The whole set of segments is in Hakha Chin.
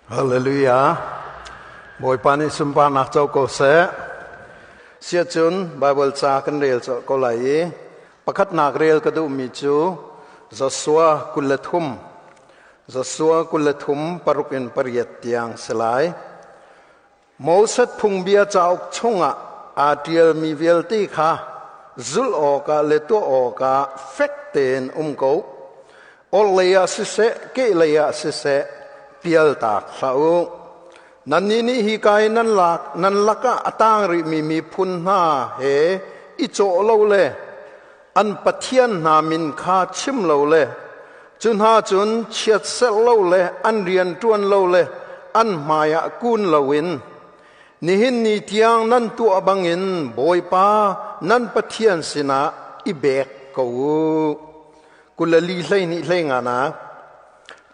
Hallelujah. Bawipa nih sunparnak co ko seh. Siacun Bible ca kan rel colh ko lai i pakhatnak rel ka duhmi cu Joshua 23 Joshua 23 paruk in pariat tiang si lai. Moses phungbia cauk chungah aa ṭialmi vialte kha zulh awkah le tuah awkah fek tein um ko. Orhlei ah siseh, kehlei ah siseh, pialtak hlah u. Nannih nih hika i nan lak nan lakah a tang rihmi miphun hna he i cawh lo le an pathian hna min kha chim lo le cu hna cun chiatserh lo le an rian ṭuan lo le an hmaiah kun loin nihin ni tiang nan tuah bangin Bawipa nan Pathian sinah i bek ko u. 24 hlei nga na.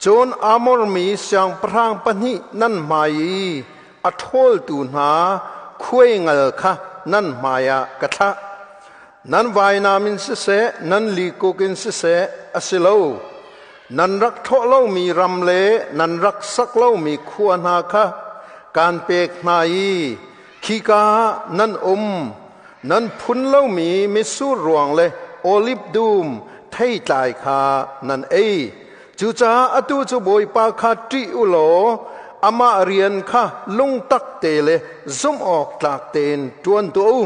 Cun Amor mi siangpahrang pahnih nan hmai i a ṭhawltu hna khuai ngal kha nan hmaiah ka thlah. Nan vainam in siseh, nan likuk in siseh, a si lo. Nan rak ṭhawh lomi ram le nan rak sak lomi khua hna kha kaan pek hna i khika ah nan um. Nan phun lomi mitsur ruang le oliv dum theitlai kha nan ei. Cucaah atu cu Bawipa kha ṭih u law amah rian kha lungtak te le zumh awk tlak tein ṭuan tuah u.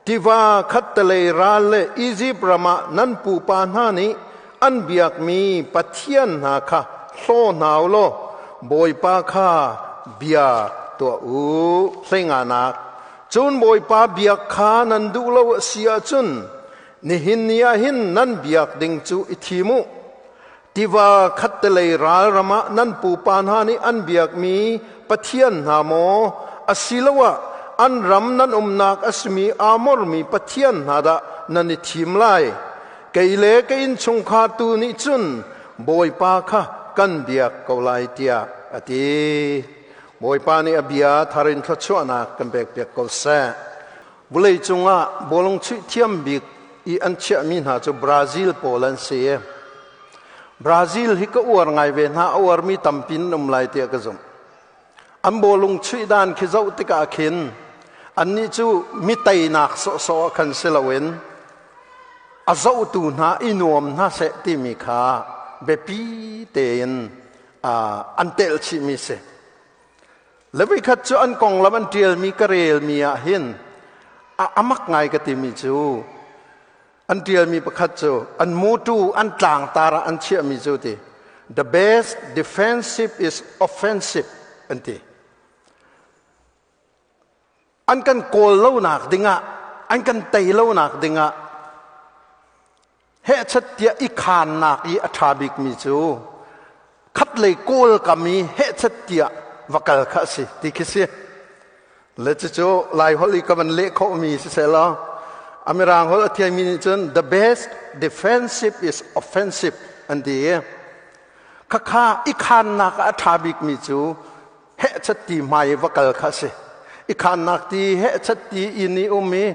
Tiva khattelei ral le Izipt ram ah nan pupa hna nih an biakmi pathian hna kha hlaw hna u law Bawipa kha bia tuah u. Hleinganak Cun Bawipa biak kha nan duh lo a si ahcun nihin ni ah hin nan biak ding cu i thim u. Tiva khattelei ral ram ah nan pupa hna nih an biakmi pathian hna maw asiloah an ram nan umnak a simi Amor mi pathian hna dah nan i thim lai? Kei le ka innchungkhar tu nih cun Bawipa kha kan biak ko lai tiah a ti. Bawipa nih a bia thar in thluachuahnak kan pekpiak ko seh. Vawlei cungah bawlung chuih thiam bik i an chiahmi hna cu Brazil pawl an si. Brazil hi ka uar ngai ve hna, a uarmi tampi an um lai tiah ka zumh. An bawlung chuih dan khi zoh tikah khin annih cu mi teinak sawhsawh ah khan si loin a zohtu hna i nuam hna seh timi kha biapi tein an telh chihmi si. Le voikhat cu an konglam an ṭialmi ka relmi ah hin a amak ngai ka timi cu an ṭialmi pakhat cu an mutu an tlangtar ah an chiahmi cu ti the best defensive is offensive an ti. An kan kawl lonak dingah an kan tei lonak dingah Hehchat tiah i khaannak i a ṭha bikmi cu khatlei kawl kam i hehchat tiah va kal kha a si ti khi si. Le cucu Laiholh i ka van leh khawhmi siseh law a Mirang holh a thiammi nih cun the best defensive is offensive an ti i khakha i khaannak ah a ṭha bikmi cu hehchat ti hmai i va kal kha a si. I khannak ti hehchat ti inn i um i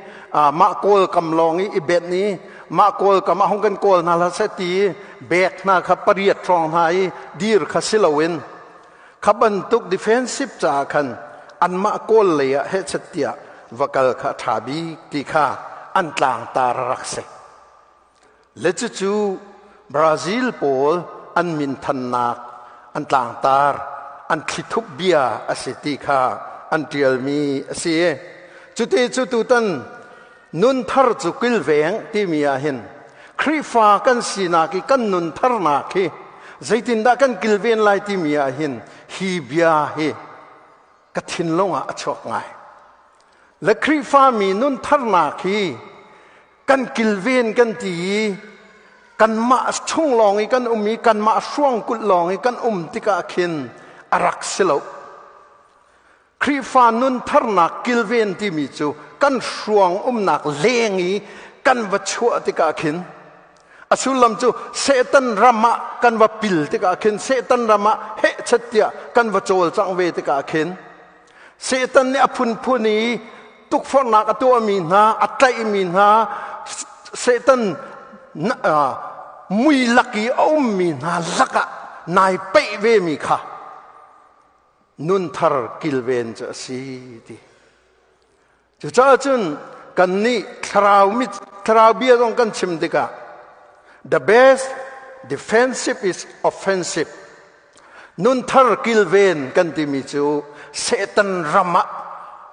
mah kawl kam lawng i i benh i mah kawl kam ah hung kan kawl hna hlah seh ti i bek hna kha pariat hrawng hna i dir kha si loin kha bantuk defensive caah khan anmah kawl lei ah hehchat tiah va kal kha a ṭha bik ti kha an tlangtar a rak si. Le cucu Brazil pawl an minthannak an tlangtar an thlithup bia a si ti kha an ṭialmi a si. Cuti cu tutan nunthar cu kilveng timi ah hin Khrihfa kan sinak i kan nuntharnak hi zeitindah kan kilven lai timi ah hin hi bia hi ka thinlung ah a chuak ngai. Le Khrihfa mi nuntharnak hi kan kilven kan ti i kanmah chung lawng i kan um i kanmah hruangkulh lawng i kan um tikah khin a rak si lo. Khrihfa nun tharnak kilven timi cu kan hruang umnak leng i kan va chuah tikah khin a sullam cu Satan ram ah kan va pil tikah khin Satan ram ah hehchat tiah kan va cawlcangh ve tikah khin Satan nih a phunphun i tukforhnak a tuahmi hna, a tlaihmi hna, Satan mui lak i a ummi hna lakah nai peih vemi kha. Nun thar kilven cu a si ti. Cucaah cun kannih thlarau mit thlarau bia zong kan chim tikah the best defensive is offensive. Nun thar kilven kan timi cu Satan ram ah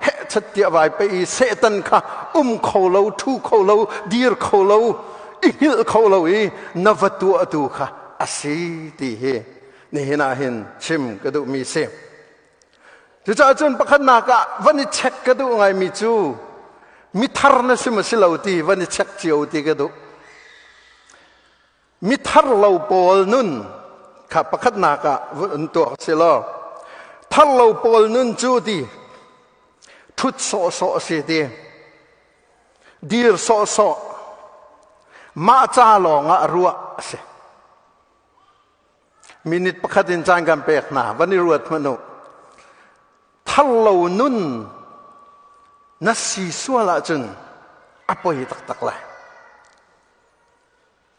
hehchat tiah vai pe i Satan kha um kho lo, thu kho lo, dir kho lo, i hngilh kho lo i na va tuahtu kha a si ti hi nihin ah hin chim ka duhmi si. Cucaah cun pakhatnak ah van i check ka duh ngaimi cu mithar na si ma si lo ti van i check cio ti ka duh. Mithar lo pawl nun kha pakhatnak ah vun tuak si law thar lo pawl nun cu ti thut sawhsawh a si ti dir sawhsawh mah ca lawng ah ruah a si. Minute pakhat in caan kan pek hna van i ruat hmanh u. Thar lo nun na si sual ahcun a poi taktak lai.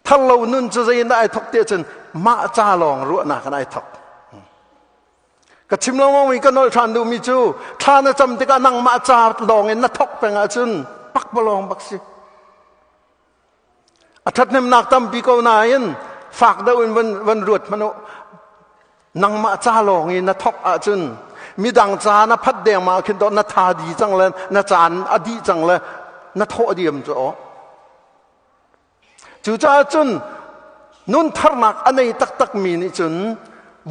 Thar lo nun cu zei in ai thok ti ahcun mah ca lawng ruahnak in ai thok. Ka chim lo mi ka nolh ṭhan duhmi cu thla na cam tikah nangmah ca lawng in na thok peng ahcun pakpalawng bak si. A ṭhathnemnak tampi ko nain fak deuh in van ruat hmanh u. Nangmah ca lawng i na thok ahcun midang ca na phat dengmah khin to na tha di cang le na caan a dih cang le na thawh diam cu aw. Cucaah cun nun tharnak a nei taktakmi nih cun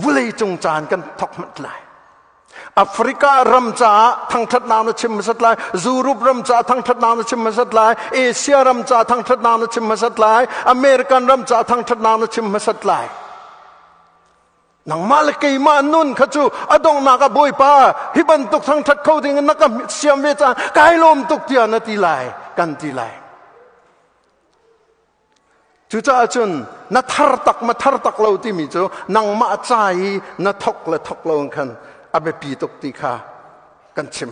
vulei cung caan kan thok hmanh lai. Africa ram caah thangṭhatnak na chim hmasat lai, Europe ram caah thangṭhatnak na chim hmasat lai, Asia ram caah thangṭhatnak na chim hmasat lai, American ram caah thangṭhatnak na chim hmasat lai. Nangmah le keimah nun kha cu a donghnak ah Bawipa hi bantuk thangṭhat kho ding in na ka siam ve caan kai lawm tuk tiah na ti lai, kan ti lai. Cucaah cun na thar tak ma thar tak lo timi cu nangmah ca i na thok le thok lo in khan a biapi tuk ti kha kan chim.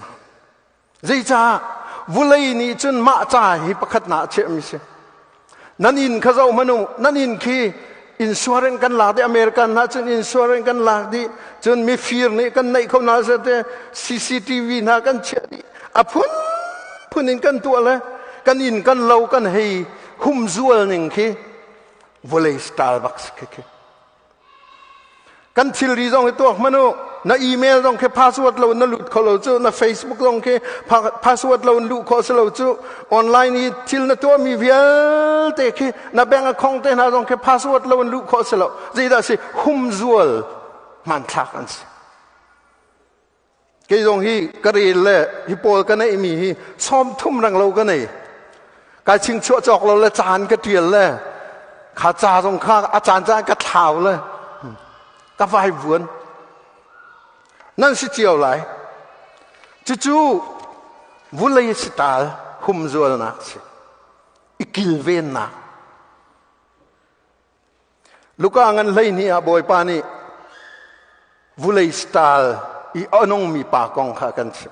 Zeicah vulei nih cun mah ca hi pakhat na a chiahmi si. Nan inn kha zoh hmanh u, nan inn khi insurance kan lak dih, American hna cun insurance kan lak dih, cun mifir nih kan neih kho hna te CCTV hna kan chiah dih. A phun phun in kan tuah le kan inn kan lo kan hei humzual ning khi vawlei style bak si khi. Kan thilri zong hi tuak hmanh u. Na email zong khi password lo na lut kho lo cu, na Facebook zong khi password lo in luh khawh si lo cu, online i thil na tuahmi vialte khi na bank account te hna zong khi password lo in luh khawh si lo. Zeidah si humzual hmanthlak an si. Kei zong hi ka rel le hi pawl ka neihmi hi 30 rang lo ka nei. Kai chingchuah cawk lo le caan ka ṭial le kha ca zong kha a caan caan ka thlau le ka vai vuan. Nan si cio lai. Cucu vulei sital humzualnak si. I kilvennak. Luka ngan 12 ah Bawipa nih vulei style i a nungmi pa kong kha kan chim.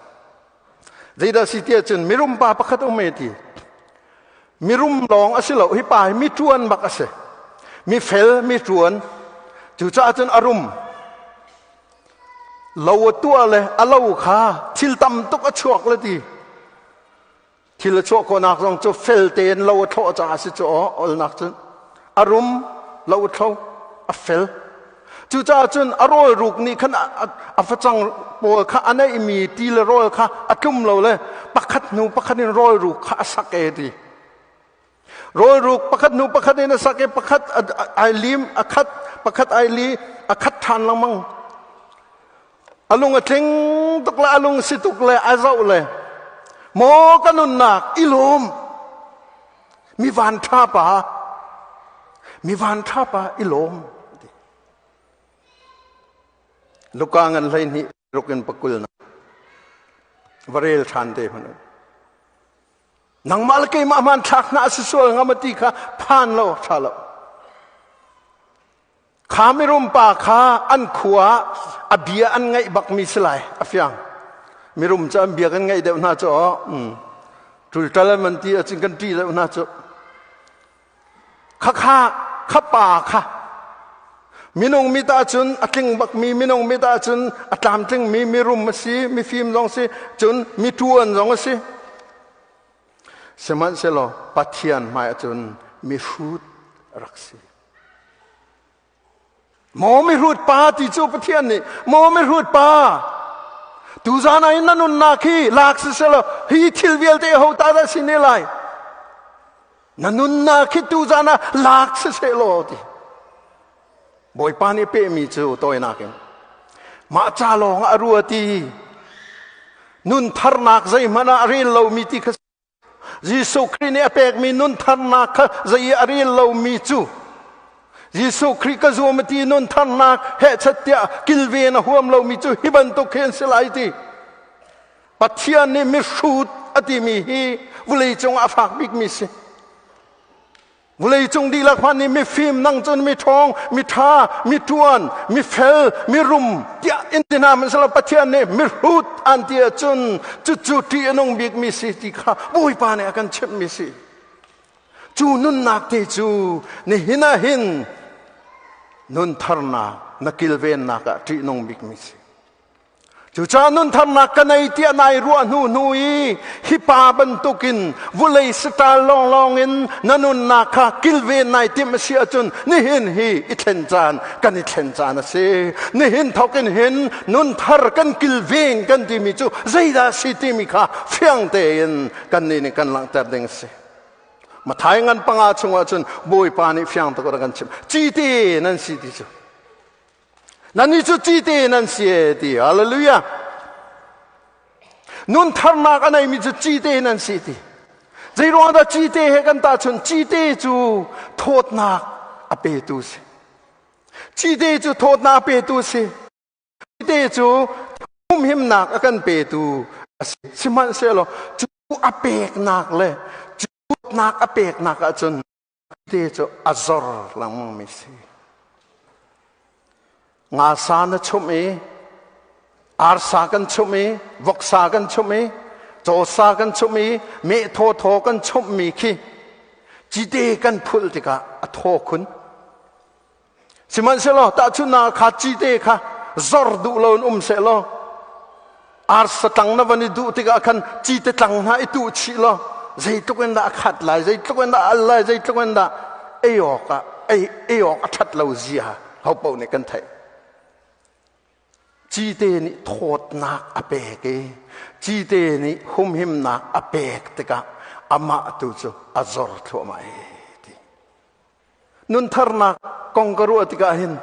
Zeidah si tiah cun mirum pa pakhat um e ti. Mirum lawng a si lo, hi pa hi mi ṭuan bak a si. Mi fel, mi ṭuan. Cucaah cun a rum. Lo a tuah le a lo kha thil tam tuk a chuak le ti. Thil a chuah khawhnak zong cu fel tein lo a thlawh caah a si cu aw olnak cun a rum lo a thlo a fel. Cucaah cun a rawl ruk nih khan a facang pawl kha a neihmi ti le rawl kha a tlum lo le pakhat hnu pakhat in rawl ruk kha a sak e ti. Rawl ruk pakhat hnu pakhat in a sak i pakhat ai lim a khat pakhat ai li a khat ṭhan lengmang. A lung a tling tuk le a lung si tuk le a zoh le maw ka nunnak i lawm mi van ṭha pa mi van ṭha pa i lawm Luka ngan 12 ruk in pakul na va rel ṭhan te hmanh nangmah le keimah hmanthlak hna a si sual ngam ti kha phan lo ṭha lo. Kha mirum pa kha an khua a bia an ngaih bakmi si lai a fiang. Mirum cu an bia kan ngaih deuh hna cu aw. Ṭulṭal an van ti ahcun kan ṭih deuh hna cu. Khakha kha pa kha. Minung mit ahcun a tling bakmi minung mit ahcun a tlamtlingmi mirum a si, mifim zong si, cun miṭuan zong a si. Sihmanhsehlaw Pathian hmai ahcun mihrut a rak si. Maw mihrut pa ti cu Pathian nih maw mihrut pa tuzan ah hin na nunnak hi lak siselaw hi thil vialte ho ta dah si ne lai? Na nunnak hi tuzan ah lak siseh law ti. Bawipa nih pehmi cu tawinak in mah ca lawng ah a ruat i nun tharnak zeihmanh ah a rel lomi ti kha Jesuh Khrih nih a pekmi nun tharnak kha zei i a rel lomi cu Jesuh Khrih ka zum ti nun tharnak hehchat tiah kilven a huam lomi cu hi bantuk hi an si lai ti. Pathian nih mihrut a timi hi vawleicung ah a fak bikmi si. Vawleicung dihlak hmanh nih mifim nang cun miṭhawng, miṭha, miṭuan, mifel, mirum tiah in ti hna hmanhsehlaw Pathian nih mihrut an ti ahcun cucu ṭih a nung bikmi si ti kha Bawipa nih a kan chimhmi si. Cu nunnak te cu nihin ah hin nun tharnak na kilvennak ah ṭihnung bikmi si. Cucaah nuntharnak ka nei tiah nai ruah hnu hnu i hi pa bantukin vulei saṭal lawnglawng in na nunnak kha kilven nai timh a si ahcun nihin hi i thlen caan kan i thlen caan a si. Nihin thawk in hin nunthar kan kilveng kan timi cu zeidah a si timi kha fiang tein kannih nih kan langhter ding a si. Mathai ngan panga chungah cun Bawipa nih fiang tuk a kan chimh. Cite nan si ti cu. Nannih cu cite nan si e ti. Hallelujah. Nun tharnak a neimi cu cite nan si ti. Zeiruang dah cite he kan tahchun? Cite cu thawtnak a petu si. Cite cu thawtnak a petu si. Cite cu humhimnak a kan petu a si. Sihmanhsehlaw cu a peknak le cu thawtnak a peknak ahcun Te cu a zor lengmang mi si. Nga sa na chumh i arsa kan chumh i voksa kan chumh i cawsa kan chumh i meh thawthaw kan chumh mi khi cite kan phulh tikah a thaw khun. Sihmanhsehlaw tahchunhnak kha cite kha zor duh lo in um sehlaw arsa tlang na van i duh tikah khan cite tlang hna i tuh chih law zeitluk in dah a khat lai, zeitluk in dah a al lai, zeitluk in dah ei awk ah ei awk a ṭhat lo zia ho paoh nih kan theih. Cite nih thawtnak a pek i cite nih humhimnak a pek tikah amah tu cu a zor thluahmah i ti. Nuntharnak kong ka ruah tikah hin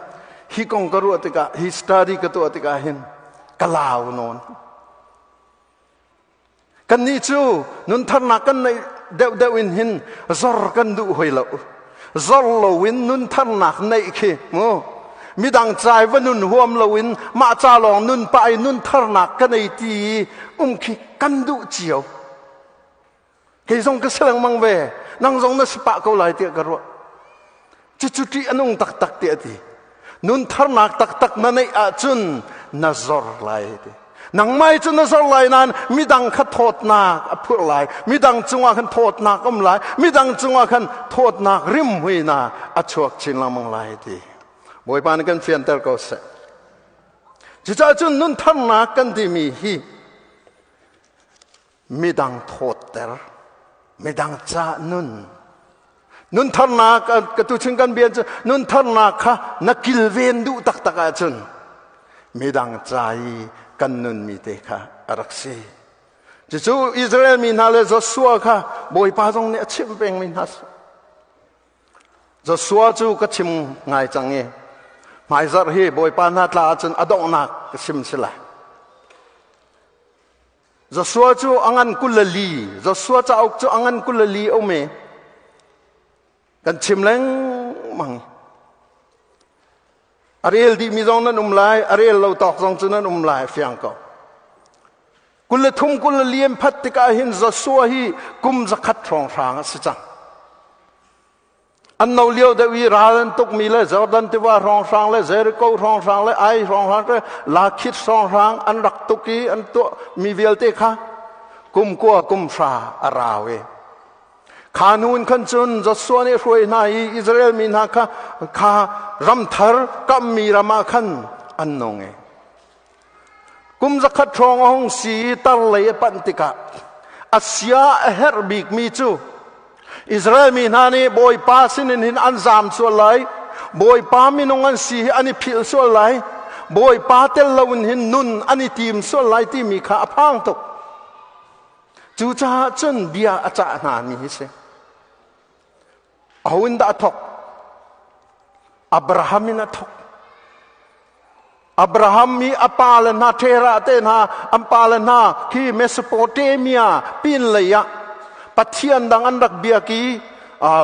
hi kong ka ruah tikah hi study ka tuah tikah hin ka lau nawn. Kannih cu nuntharnak kan neih deuhdeuh in hin zor kan duh hoi lo. Zor loin nuntharnak neih khi mu midang cai va nun huam loin mah ca lawng nun pah i nuntharnak ka nei ti i um khi kan duh cio. Kei zong ka si lengmang ve. Nang zong na si pah ko lai tiah ka ruah. Cucu ṭih a nung taktak tiah a ti. Nun tharnak taktak na neih ahcun na zor lai ti. Nangmai cu na zor lai nain midang kha thawtnak a phurh lai. Midang cungah khan thawtnak um lai. Midang cungah khan thawtnak rimhmui na a chuak chin lengmang lai ti. Bawipa nih kan fianter ko seh. Cucaah cun nun tharnak kan timi hi Midang thawtter, midang ca nun. Nuntharnak ka tuchun kan bia cu nuntharnak kha na kilven duh taktak ahcun midang ca i kan nunmi te kha a rak si. Cucu Israel mi hna le Joshua kha Bawipa zong nih a chimh pengmi hna si. Joshua cu ka chim ngai cang i hmaizarh hi Bawipa hna tla ahcun a donghnak ka chim si lai. Joshua cu a ngan 24, Joshua cauk cu a ngan 24 um i kan chim lengmang. A rel dihmi zong nan um lai, a rel lo tawk zong cu nan um lai, fiang ko. 23 24 an phat tikah hin Joshua hi kum 100 hrawnghrang a si cang. An no lio deuh i ral an tukmi le Jordan tiva hrawnghrang le Jericho hrawnghrang le Ai hrawnghrang le Lakhit hrawnghrang an rak tuk i an tuahmi vialte kha kum kua kum hra a rau i. Kha hnu in khan cun Joshua nih hruai hna i Israel mi hna kha kha ram thar kammi ram ah khan an nung i kum zakhat hrawng a hung si i tar lei a panh tikah a sia a herh bikmi cu Israel mi hna nih Bawipa sinin hin an zaam sual lai, Bawipa minung an si hi an i philh sual lai, Bawipa tel loin hin nun an i tim sual lai timi kha a phang tuk. Cucaah cun bia a cah hna mi hi si. Aho in dah a thawk? Abraham in a thawk. Abraham i a pa le hna Terah te hna an pa le hna khi Mesopotamia pin lei ah Pathian dang an rak biak i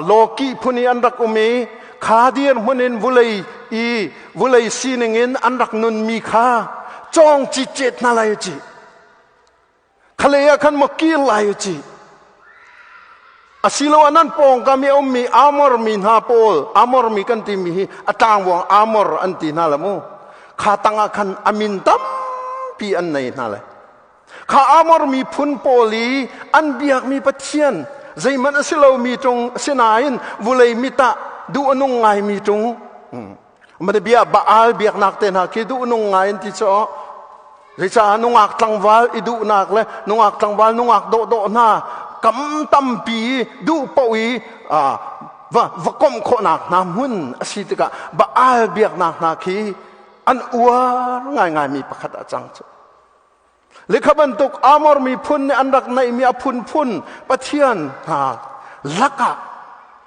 Loki phun i an rak um i kha dir hmun in vulei i vulei sining in an rak nunmi kha cawng cicet hna lai ci. Khalei ah khan maw kir lai u ci. Asiloah nan pawngkam i a ummi Amor mi hna pawl, Amor mi kan timi hi a tlangvuang Amor an ti hna la mu. Kha tangah khan a min tampi an nei hna le. Kha Amor miphun pawl i an biakmi Pathian zeihmanh a si lomi ṭung sinain vulei mit ah duh a nung ngaimi ṭung Mane bia Baal biaknak te hna khi duh nung ngai an ti cu Zeicah nungak tlangval i duhnak le nungak tlangval nungak dawhdawh hna kam tampi duh paoh i va va komh khawhnak hna hmun a si tikah Baal biaknak hna khi an uar ngaingaimi pakhat ah cang cu. Lekha bantuk Amor miphun nih an rak neihmi a phunphun pathian hna lakah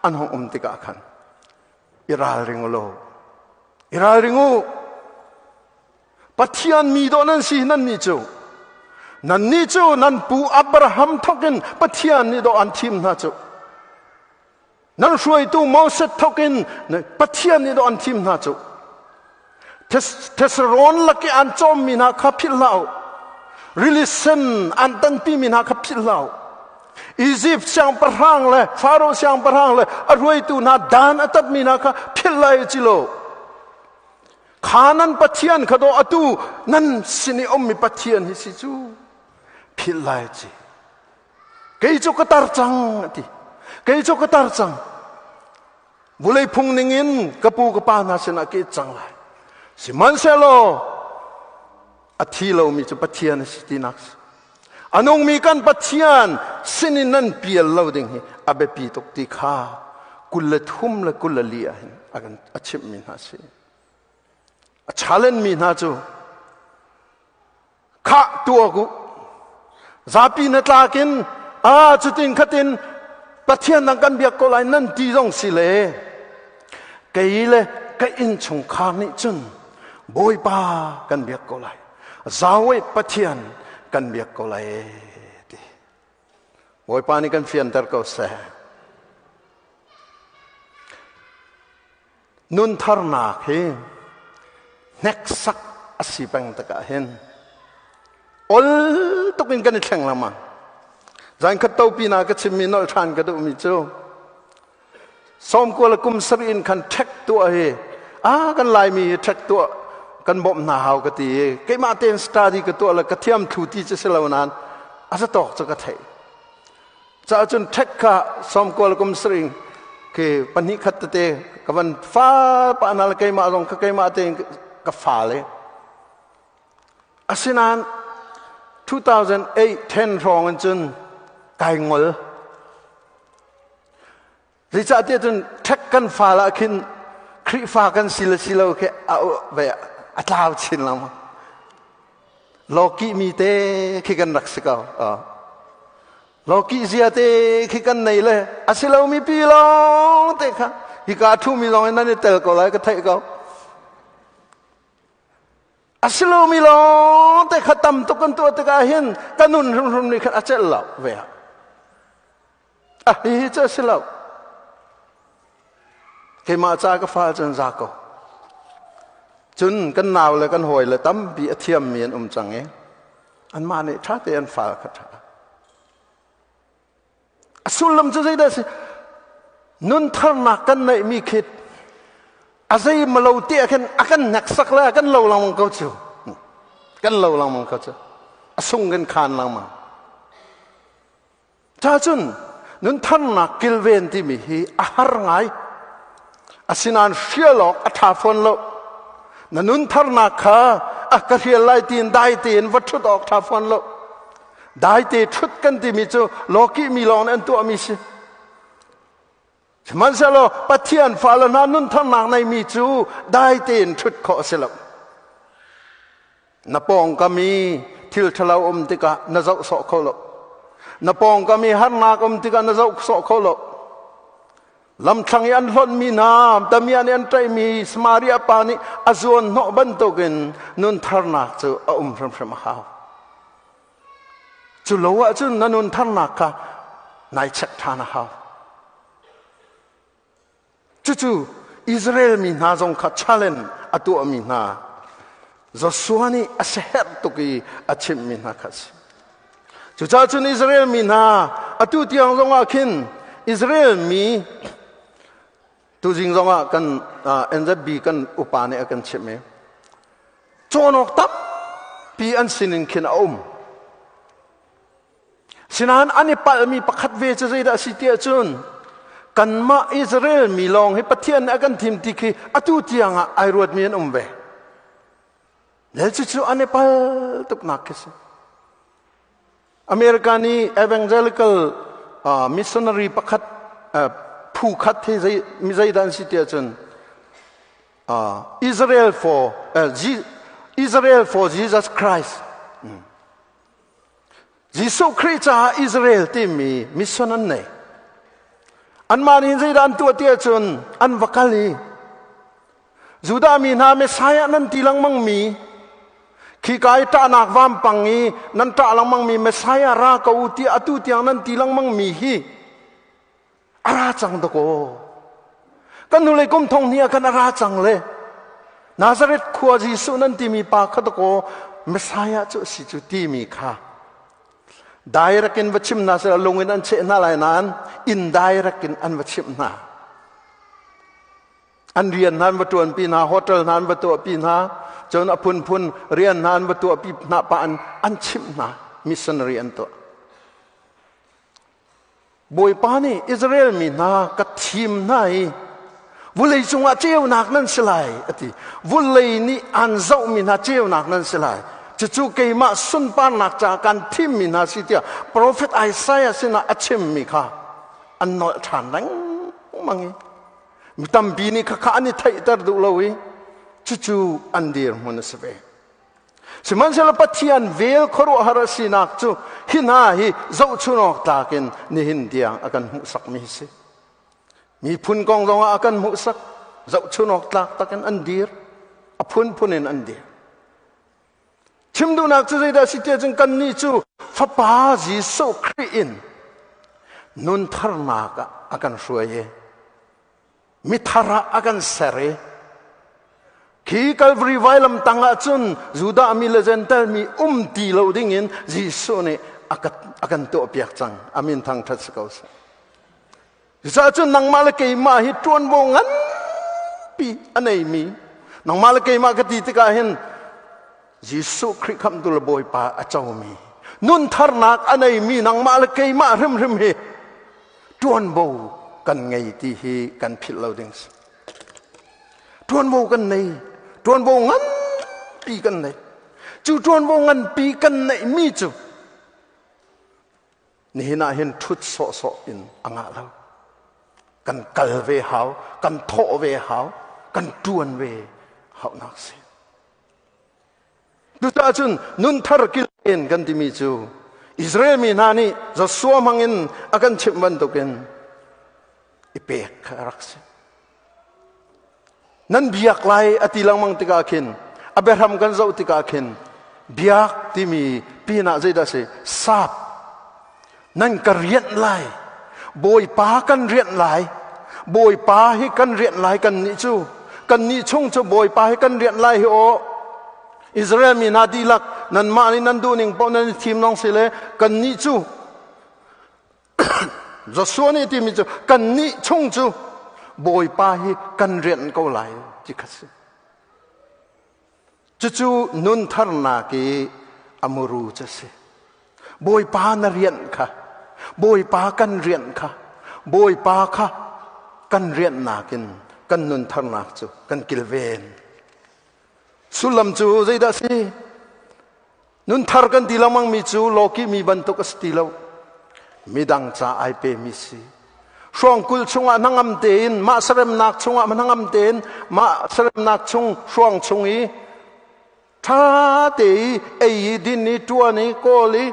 an hung um tikah khan i ralring u law i ralring u. Pathian mi dawh nan si nan nih cu nan nih cu nan pu Abraham thokin Pathian nih dawh an thim hna cu nan hruaitu Moses thokin Pathian nih dawh an thim hna cu Thessalon lak i an cawmmi hna kha philh hlah u. Rili sen an tanpimi hna kha philh hlah u. Izipt siangpahrang le Faro siangpahrang le a hruaitu hna dan a tatmi hna kha philh lai ci lo. Kha nan Pathian kha daw atu nan sin i ummi Pathian hi si cu philh lai ci. Kei cu ka tar cang a ti. Kei cu ka tar cang. Vulei phung ningin ka pu ka pa hna sinah ka it cang lai. Sihmanhsehlaw a thi lomi cu Pathian a si tinak si. A nungmi kan Pathian sinin nan pial lo ding hi a biapi tuk ti kha 23 le 24 ah hin a kan a chimhmi hna si. A challenge mi hna cu khah tuak u zapi na tlakin a cutin khatin Pathian dang kan biak ko lai nan ti zong si le kei le ka innchungkhar nih cun Bawipa kan biak ko lai Zaweh Pathian kan biak ko lai ti Bawipa nih kan fianter ko seh. Nuntharnak hi hneksak a si peng tikah hin ol tuk in kan i thleng lengmang. Zan khat topi na ka chimmi nolh ṭhan ka duhmi cu sawmkua le kum sarih in khan ṭhek tuah hi a kan Laimi hi ṭhek tuah kan bawmh hna hau ka ti i keimah tein study ka tuah le ka thiam thlu ti cu si lo nain a zatawk cu ka theih. Caah cun ṭhek kha sawmkua le kum sarih khi pahnih khat tete ka van fa pah hna le keimah zong kha keimah tein ka fa le. Asinain 2008 10 hrawng in cun kai ngol. Zeicahtiah cun ṭhek kan fa ah khin Khrihfa kan si le si lo khi a ve a tlau chin lengmang. Lawkih mi te khi kan rak si ko. Lawkih zia te khi kan nei le a si lomi pi lawng te kha hika ṭhu mi lawng in nan i tel ko lai ka theih ko. A si lomi lawng te kha tam tuk kan tuah tikah hin ka nun hrimhrim nih khan a celh lo ve. A hihi cu a si lo. Keimah ca ka fa cun za ko. Cun kan nau le kan hawi le tampi a thiammi an um cang i anmah nih ṭha te an fal kha ṭha. A sullam cu zeidah a si? Nuntharnak kan neihmi khi a zei malo te ah khin a kan hneksak le a kan lo lengmang ko cu. Kan lo lengmang ko cu. A sung kan khan lengmang. Cacun Nuntharnak kilven timi hi a har ngai. Asinain hrial awk a ṭha fawn lo. Na nuntharnak kha a ka hrial lai tiin dai tein va ṭhut awk ṭha fawn lo. Dai te ṭhut kan timi cu lawkih mi lawng nih an tuahmi si. Sihmanhsehlaw Pathian fale hna nuntharnak neimi cu dai tein ṭhut khawh a si lo. Na pawngkam i thil ṭhalo um tikah na zoh sawh kho lo. Na pawngkam i harnak um tikah na zoh sawh kho lo. Lamthlang i an hlonhmi hna, damiah nih an ṭaihmi Samaria pa nih a zuan hnawh bantukin nuntharnak cu a um hrimhrim a hau. Cu lo ahcun na nuntharnak kha nai check ṭhan a hau. Cucu Israel mi hna zong kha challenge a tuahmi hna Joshua nih a siaherh tuk i a chimhmi hna kha a si. Cucaah cun Israel mi hna atu tiang zongah khin Israel mi tuzing zongah kan NZB kan upa nih a kan chimh i cawn awk tampi an sinin khin a um. Sinain an i palhmi pakhat ve cu zeidah a si tiah cun kanmah Israel mi lawng hi Pathian nih a kan thim ti khi atu tiang ah ai ruatmi an um ve. Le cucu an i pal tuknak khi si. America nih evangelical missionary pakhat phu khat hi zei mi zeidah an si tiah cun Israel for Jesus Christ. Jesuh Khrih caah Israel timi mission an nei. Anmah nih zeidah an tuah ti ahcun an va kal i Judah mi hna Messiah nan ti lengmang mi khika i ṭahnak vampang i nan ṭah lengmang mi Messiah ra ko u tiah atu tiang nan ti lengmang mi hi a ra cang dakaw. Kan hnulei kum thong hnih ah khan a ra cang le Nazareth khua Jesuh nan timi pa kha dakaw Messiah cu a si cu timi kha direct in va chim hna seh lung in an cheh hna lai nain indirect in an va chimh hna. An rian hna an va ṭuanpi hna, hotel hna an va tuahpi hna, cun a phunphun rian hna an va tuahpi hna pah an chimh hna, missionary an tuah. Bawipa nih Israel mi hna ka thim hna i vulei cungah ceunak nan si lai a ti. Vulei nih an zohmi hna ceunak nan si lai. Cucu keimah sunparnak caah kan thimmi hna si tiah profet Isaiah sinah a chimmi kha an nolh ṭhan lengmang i mi tampi nih khakha an i theihter duh lo i cucu an dirhmun a si ve. Sihmanhsehlaw Pathian vel khuaruahhar a sinak cu hi hna hi zohchun awk tlak in nihin tiang a kan hmuhsakmi hi si. Miphun kong zongah a kan hmuhsak, zohchun awk tlak takin an dir, a phunphun in an dir. Chim duhnak cu zeidah si tiah cun kannih cu Fapa Jesuh Khrih in nun tharnak ah a kan hruai i mithar ah a kan ser i khi Calvary vailam tang ah cun Judah mi le Gentile mi um ti lo ding in Jesuh nih a kan tuahpiak cang. Amin thangṭhat si ko seh. Cucaah cun nangmah le keimah hi ṭuanvo nganpi a neimi nangmah le keimah ka ti tikah hin Jesuh Khrih khamhtu le Bawipa a comi nun tharnak a neimi nangmah le keimah hrimhrim hi ṭuanvo kan ngei ti hi kan philh lo ding si. Ṭuanvo kan nei, ṭuanvo nganpi kan nei. Cu ṭuanvo nganpi kan neihmi cu nihin ah hin ṭhut sawhsawh in a ngah lo. Kan kal ve hau, kan thawh ve hau, kan ṭuan ve haunak si. Cucaah cun nunthar kilven kan timi cu Israel mi hna nih Joshua hmangin a kan chimh bantukin i pek kha a rak si. Nan biak lai a ti lengmang tikah khin a biahram kan zoh tikah khin biak timi pinah zeidah si sap nan ka rianh lai Bawipa kan rianh lai Bawipa hi kan rianh lai kan nih cu kan nih chung cu Bawipa hi kan rianh lai hi aw Israel mi hna dihlak nanmah nih nan duh ning paoh nan i thim lawng si le kan nih cu Joshua nih timi cu kan nih chung cu Bawipa hi kan rianh ko lai ti kha si Cucu nun tharnak i a muru cu a si. Bawipa na rianh kha. Bawipa kan rianh kha, Bawipa kha kan rianhnak in kan nun tharnak cu kan kilven. Sullam cu zeidah si? Nun thar kan ti lengmang mi cu lawki mi bantuk a si ti lo. Midang ca ai pe mi si. Hruangkulh chungah hnangam tein mah saremnak chungah hnangam tein mah saremnak chung hruang chung i ṭha te i ei i din i ṭuan i kawl i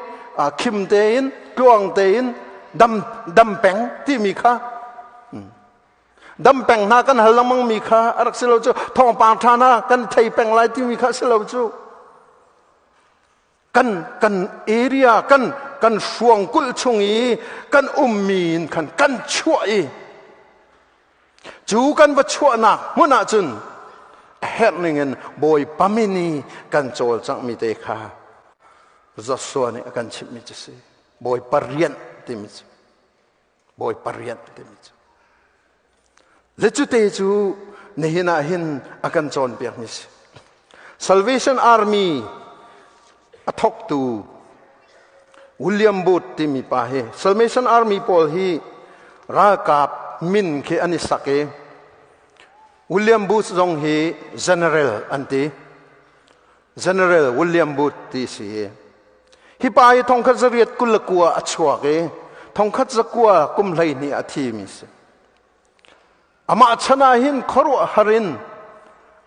khim tein tluang tein dam dam peng timi kha dam peng hna kan hal lengmang mi kha a rak si lo cu. Thawngpang ṭha hna kan thei peng lai timi kha si lo cu. Kan area, kan hruang kulh chung i kan ummi in khan kan chuah i cu kan va chuahnak hmun ah cun a herh ning in Bawipa min i kan cawlcangh mi te kha Joshua nih a kan chimhmi cu si. Bawipa rianh timi cu, Bawipa rianh timi cu le cute cu nihin ah hin a kan cawnpiak mi si. Salvation Army a thawktu William Booth timi pa hi, Salvation Army pawl hi ralkap min khi an i sak i William Booth zong hi general an ti. General William Booth ti si. Hi pa hi 1829 a chuak i 1912 a thi mi si. Amah chan ah hin khuaruahhar in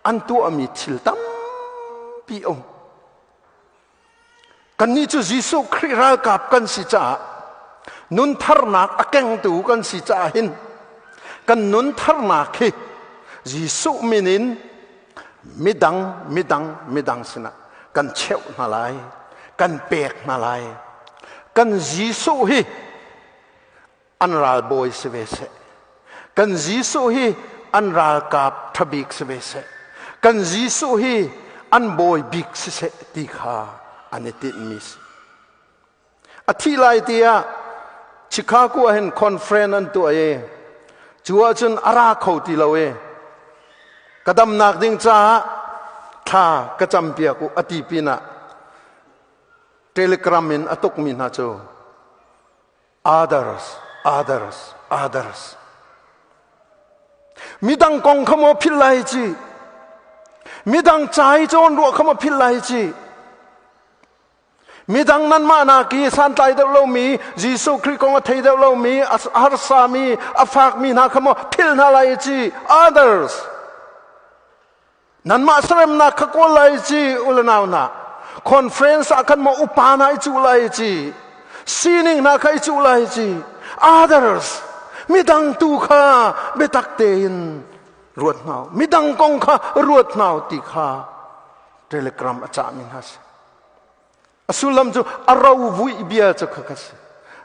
an tuahmi thil tampi um. Kannih cu Jesuh Khrih ralkap kan si caah, nun tharnak a kengtu kan si caah hin kan nun tharnak hi Jesuh min in midang midang midang sinah kan cheuh hna lai, kan pek hna lai. Kan Jesuh hi an ralbawi si ve seh, kan Jesuh hi an ralkap ṭhabik si ve seh, kan Jesuh hi an bawi bik si seh ti kha an i tinhmi si. A thih lai tiah Chicago ah hin conference an tuah i cu ahcun a ra kho ti lo i ka damnak ding caah thla ka campiak u a ti pinah telegram in a tukmi hna cu others, others, others. Midang kong kha maw philh lai ci, midang ca i cawn ruah kha maw philh lai ci, midang nanmah nak i santlai deuh lomi, Jesuh Khrih kong a thei deuh lomi, a harsami, a fakmi hna kha maw philh hna lai ci. Others. Nanmah saremnak kha kawl lai ci. Ulanau na conference ah khan maw upa na i cuh lai ci, sining hna kha i cuh lai ci. Others, midang tu kha biatak tein ruat hna, midang kong kha ruat hna ti kha telegram a cahmi hna si. A sullam cu a rovuih bia cu kha kha si.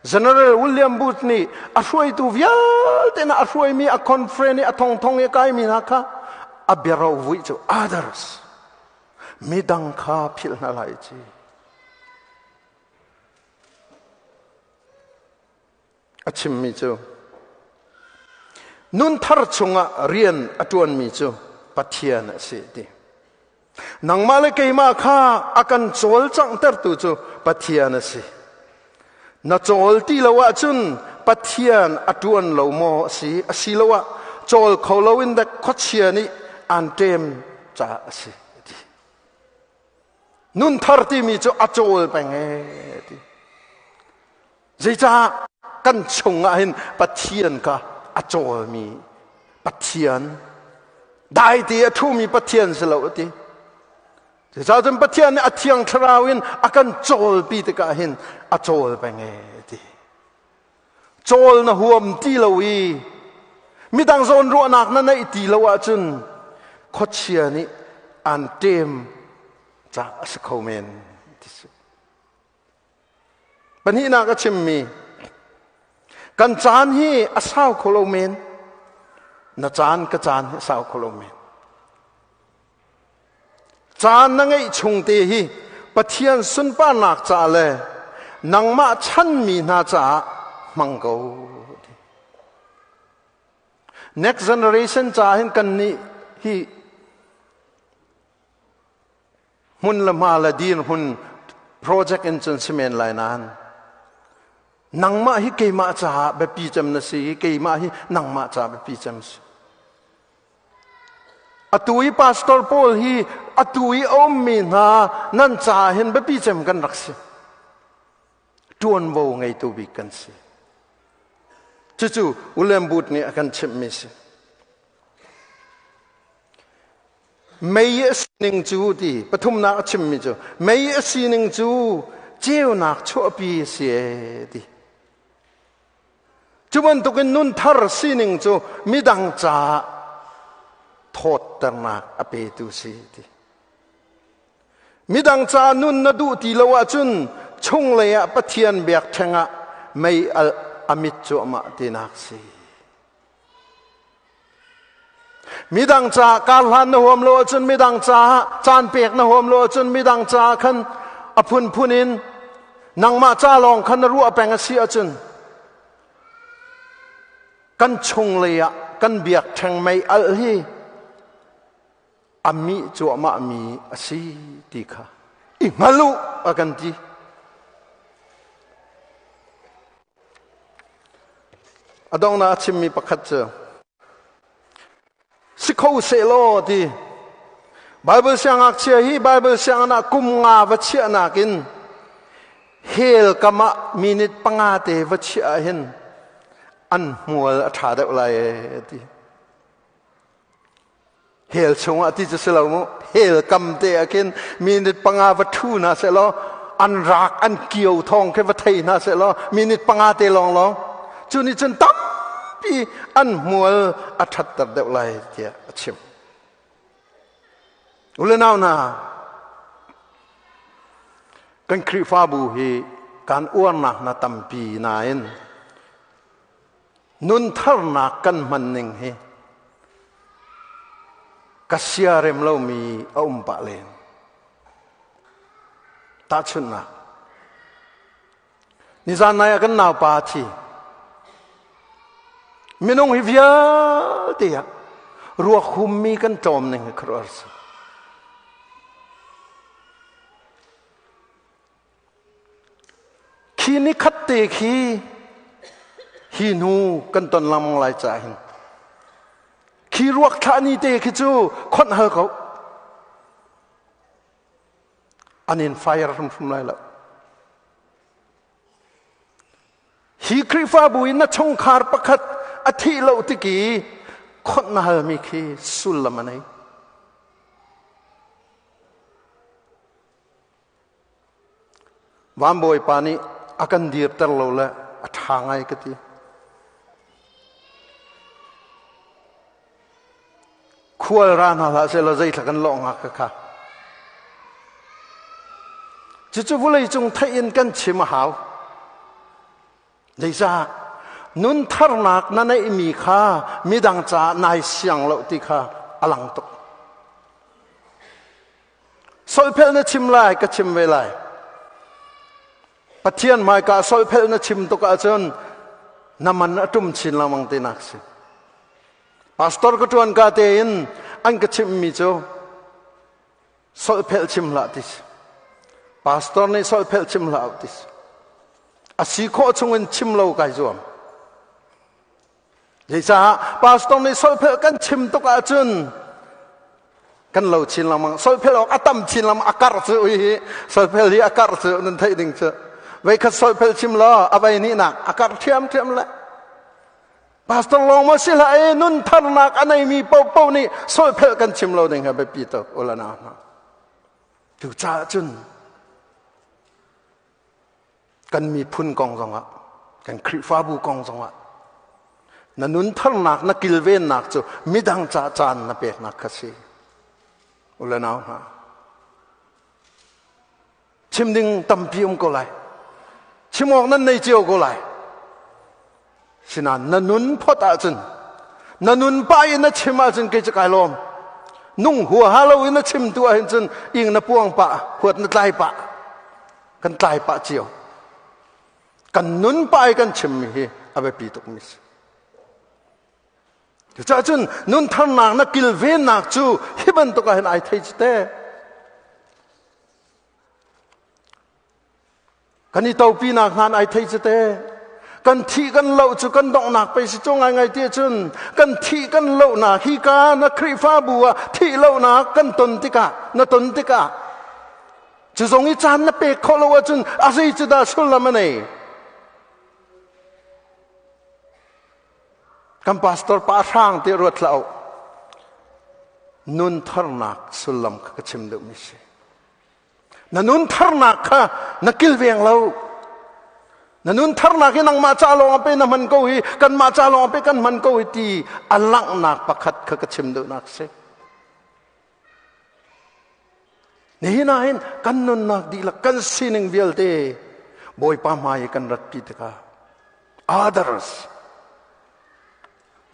General William Booth nih a hruaitu vialte na a hruaimi, a conference i a thongthong i a kaimi hna kha a bia rovuih cu others, midang kha philh hna lai ci. A chimmi cu nunthar chungah rian a ṭuanmi cu Pathian a si ti. Nangmah le keimah kha a kan cawlcanghtertu cu Pathian a si. Na cawl ti lo ahcun Pathian a ṭuan lo maw a si, asiloah cawl kho loin dek khuachia nih aan ṭem caah a si ti. Nunthar timi cu a cawl peng ee ti. Zeicah kan chungah hin Pathian kha a cawlmi Pathian, dai ti a ṭhumi Pathian si lo a ti. Cucaah cun Pathian nih a thiang thlarau in a kan cawlpi tikah hin a cawl peng e ti. Cawl na huam ti lo i midang zawn ruahnak na neih ti lo ahcun khuachia nih aan ṭem ca a si kho men ti si. Pahnihnak a chimmi, kan caan hi a sau kho lo men. Na caan, ka caan hi a sau kho lo men. Caan na ngeih chung te hi Pathian sunparnak ca le nangmah chanmi hna caah hmang ko. Next generation ca hin kan nih hi hmun le hma le dirhmun project in cun si men lai nain. Nangmah hi keimah caah biapi cem na si i keimah hi nangmah caah biapi cem si. Atu i pastor pawl hi atu i a ummi hna nan caah hin biapi cem kan rak si. Ṭuanvo ngeitu bik kan si. Cucu William Booth nih a kan chimhmi si. Mei a sining cu ti pathumnak a chimmi cu mei a sining cu ceunak chuahpi a si e ti. Cu bantukin nun thar sining cu midang caah thawtternak a petu si ti. Midang ca nun na duh ti lo ahcun chunglei ah Pathian biakṭheng ah mei alh a mit cuahmah tinak si. Midang caah karhlan na huam lo ahcun midang caah caan pek na huam lo ahcun midang caah khan a phunphun in nangmah ca lawng khan na ruah peng a si ahcun kan chunglei ah kan biakṭheng mei alh hi a mih cuahmah mi a si ti kha i hngal u a kan ti. A donghnak a chimmi pakhat cu si kho sehlaw ti Bible siangngakchia hi Bible sianginn ah kum nga va chiahnak in hell kam ah minute panga te va chiah ah hin an hmual a ṭha deuh lai ee ti. Hell chungah ti cu si lo mu. Hell kam te ah khin minute panga va ṭhu hna sehlaw an rak an kio thawng khi va thei hna sehlaw minute panga te lawng lawng cu nih cun tampi an hmual a ṭhatter deuh lai tiah a chim. U le nau hna, kan Khrihfabu hi kan uarnak hna tampi nain Nuntharnak kan hman ning hi ka siarem lomi a um pah len. Tahchunhnak. Nizan nai ah kan naupa a thi. Minung hi vialte ah ruak hummi kan tlawm ning hi khuaruahhar si. Khi nikhat te khi hi hnu kan ton lengmang lai caah hin khi ruak thlah ni te khi cu khonh hal ko an in fire hrimhrim lai lo hi Khrihfabu in na chungkhar pakhat a thih lo tiki khonh na halmi khi sullam a nei Van Bawipa nih a kan dirter lo le a ṭha ngai ka ti. Khual ra hna hlah sehlaw zeithla kan lawh hnga ka kha. Cucu vulei cung theih in kan chim a hau. Zeicah? Nun tharnak na neihmi kha midang caah nai siang lo ti kha a lang tuk. Solphel na chim lai, ka chim ve lai. Pathian hmaika solphel na chim tuk ahcun na man a ṭum chin lengmang tinak si. Pastor ka ṭuan ka tein an ka chimmi cu solphel chim hlah ti si. Pastor nih solphel chim hlah ti si. A si khawh chungin chim lo kai zuam. Zeicah pastor nih solphel kan chim tuk ahcun kan lo chin lengmang. Solphel awk a tam chin lengmang a karh cu hi solphel hi a karh cu nan theih ding cu. Veikhat solphel chim law a vei hnihnak a karh ṭhiamṭhiam le Pastor lawng maw si hlah e nun tharnak a neimi paohpaoh nih solphel kan chim lo ding hi biapi tuk ulana hna. Cucaah cun kan miphun kong zongah kan Khrihfabu kong zongah na nun tharnak na kilvennak cu midang ca caan na peknak kha si u le nau hna chim ding tampi um ko lai chim awk nan nei cio ko lai sinain na nun phot ahcun na nun pa in na chim ahcun kei cu kai lawm nung huaha lo in na chim tu ahhin cun ing na puang pah huat na tlai pah kan tlai pah cio kan nun pah i kan chimmi hi a biapi tukmi si cucaah cun nun tharnak na kilvennak cu hi bantuk ah hin ai thei cu te kan i topinak hnan ai thei cu te. Kan thih kan loh cu kan donghnak pei si cu ngaingai ti cun kan thih kan lohnak hi ka na Khrihfabu ah thih lohnak kan ton tikah na ton tikah cu zong i caan na pek khawh lo ahcun a zei cu dah sullam a nei? Kan pastor pa hrang ti ruat hlah u. Nun tharnak sullam kha ka chim deuhmi si. Na nun tharnak kha na kilveng lo. Na nun tharnak hi nangmah ca lawng a pe na hman ko hi, kanmah ca lawng a pe kan hman ko hi ti a langhnak pakhat kha ka chim duhnak si. Nihin ah hin kan nunnak dihlak kan sining vialte Bawipa hmai i kan ratpi tikah others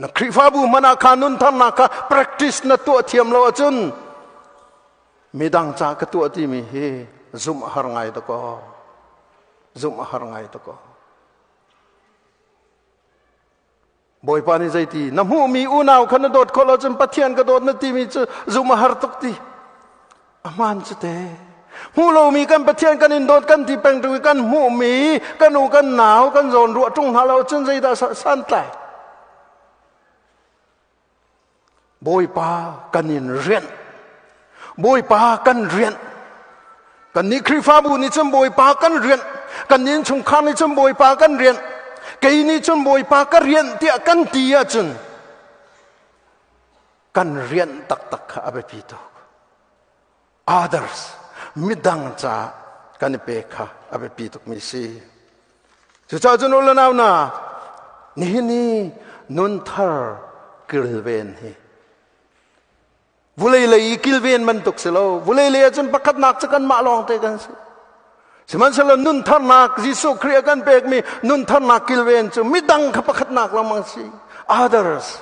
na Khrihfabu hmanh ah kha nun tharnak kha practice na tuah thiam lo ahcun midang ca ka tuah timi hi zumh a har ngai dakaw, zumh a har ngai dakaw. Bawipa nih zeiti na hmuhmi unau kha na dawt khawh lo cun Pathian ka dawt na timi cu zumh a har tuk ti. A hmaan cu te. Hmuh lomi kan Pathian kan in dawt kan ti peng ṭung i kan hmuhmi kan u kan nau kan zawn ruah ṭung hna lo cun zeidah santlai. Bawipa kan in rianh. Bawipa kan rianh. Kan nih Khrihfabu nih cun Bawipa kan rianh. Kan nih chungkhar nih cun Bawipa kan rianh. Kei nih cun Bawipa ka rianh tiah kan ti ahcun kan rianh taktak kha a biapi tuk. Others, midang ca kan i pek kha a biapi tukmi si. Cucaah cun u le nau na nihin i nunthar kilven hi vulei lei i kilven bantuk si lo. Vulei lei ahcun pakhatnak cu kanmah lawng te kan si. Sihmanhsehlaw nuntharnak Jesuh Khrih a kan pekmi nuntharnak kilven cu midang kha pakhatnak lengmang si. Others,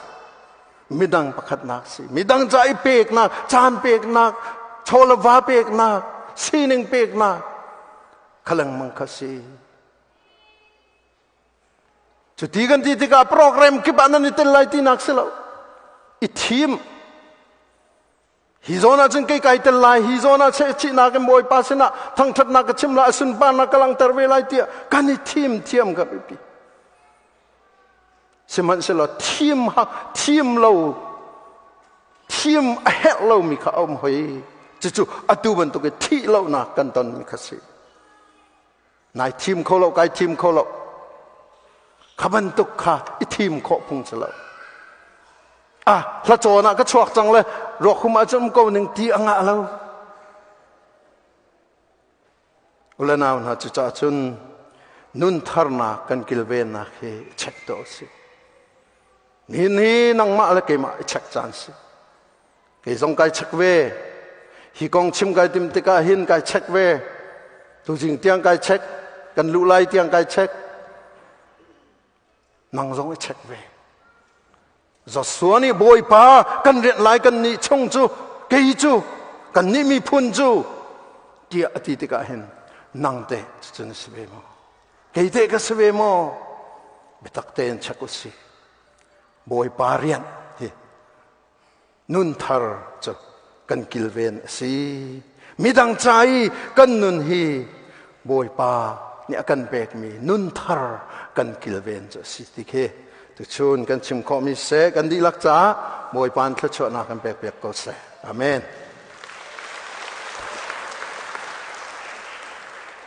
midang pakhatnak si. Midang ca i peknak, caan peknak, chaw le va peknak, sining peknak kha lengmang kha si. Cuti kan ti tikah program kip ah nan i tel lai tinak si lo. I thim. Hi zawn ah cun kei kai tel lai, hi zawn ah chehchihnak in Bawipa sinah thangṭhatnak ka chim lai, a sunparnak ka langhter ve lai tiah kan i thim thiam ka biapi. Sihmanhsehlaw thim ha thim lo thim a herh lomi kha a um hoi. Cucu atu bantuk i thih lonak kan tonmi kha si. Nai thim kho lo, kai thim kho lo. Kha bantuk kha i thim khawh phung si lo. Ah, hla cawn ah ka chuak cang le ruakhum ah cun ko ning ti a ngah lo. Ule nau hna cucaah cun nun tharnak kan kilvennak hi check to si. Nihin hi nangmah le keimah i check caan si. Kei zong kai check ve. Hi kong chim kai tim tikah hin kai check ve. Tuzing tiang kai check. Kan luh lai tiang kai check. Nang zong i check ve. Joshua nih Bawipa kan rianh lai kan nih chung cu kei cu kan nih miphun cu tiah a ti tikah hin nang teh cucu na si ve maw? Kei teh ka si ve maw? Biatak tein check u si. Bawipa rianh hi nun thar cu kan kilven a si. Midang ca i kan nun hi Bawipa nih a kan pekmi nun thar kan kilven cu a si ti khi tuchun kan chim khawhmi seh, kan dihlak caah Bawipa thluachuahnak kan pek piak ko seh. Amen.